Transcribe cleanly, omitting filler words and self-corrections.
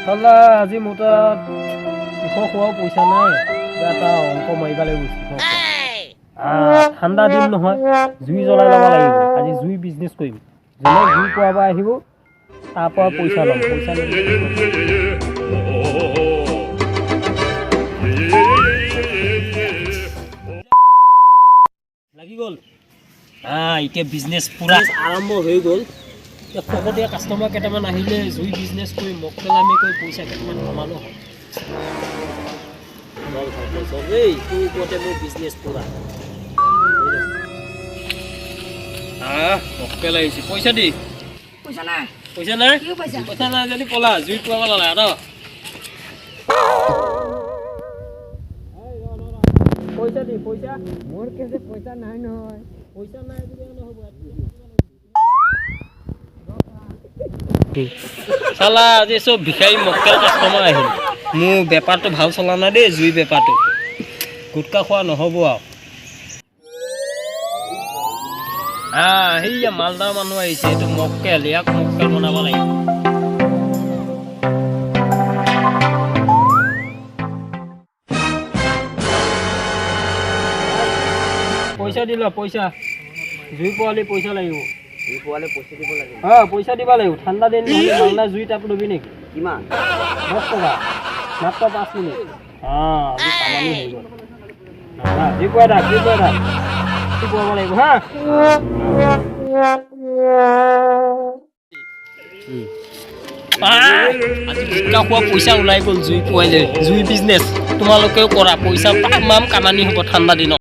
চালা, আজি মোৰ তাত শিখৰ খোৱাও পইচা নাই। কিবা এটা অংক মাৰিব লাগিব। শিখৰ খোৱা। ঠাণ্ডা দিন নহয়, জুই জ্বলাই ল'ব লাগিব। আজি জুই বিজনেছ কৰিম। যোনে জুই পোৱাব আহিব, তাৰ পৰা পইচা ল'ম। পইচা লৈ লাগি গ'ল। এতিয়া বিজনেছ পূৰা আৰম্ভ হৈ গ'ল। এতিয়া ফকতীয়া কাষ্টমাৰ কেইটামান আহিলে জুই বিজনেছ কৰি মক্কেলামি কৰি পইচা কেইটামান কমালো হয়। জল খাব চব, এই তোৰ ওপৰতে মোৰ বিজনেছ পূৰা। মক্কেল আহিছে, পইচা দি। পইচা নাই। পইচা নাই? কি পইচা? পইচা নাই যদি পলা, জুই পোৱাব নালাগে ন। পইচা দি, পইচা। মোৰ কেছে পইচা নাই নহয়। পইচা নাই যদি নহ'ব। চালা, আজি চব ভিখাৰী মক্কেল কাষ্টমাৰ আহিল। মোৰ বেপাৰটো ভাল চলা নাই দেই, জুই বেপাৰটো। গুটকা খোৱা নহ'ব আৰু। সেইয়া মালদাৰ মানুহ আহিছে। এইটো মক্কেল, ইয়াক মক্কেল বনাব লাগিব। পইচা দি লোৱা, পইচা। জুই পোৱালি পইচা লাগিব। জুই পোৱালে পইচা দিব লাগে? অঁ, পইচা দিব লাগিব। ঠাণ্ডা দিন নহ'লে মালদা জুই তাপ ল'বি নেকি? কিমান? 10 টকা, মাত্ৰ 5 মিনিট। অঁ, আজি কামানি হৈ গ'ল। জুই পোৱাই থাক, জুই পোৱাই থাক। জুই পোৱাব লাগিব। হা, আজি গুটকা খোৱা পইচা ওলাই গ'ল জুই পোৱাইলে। জুই বিজনেছ তোমালোকেও কৰা, পইচা তামাম কামানি হ'ব ঠাণ্ডা দিনত।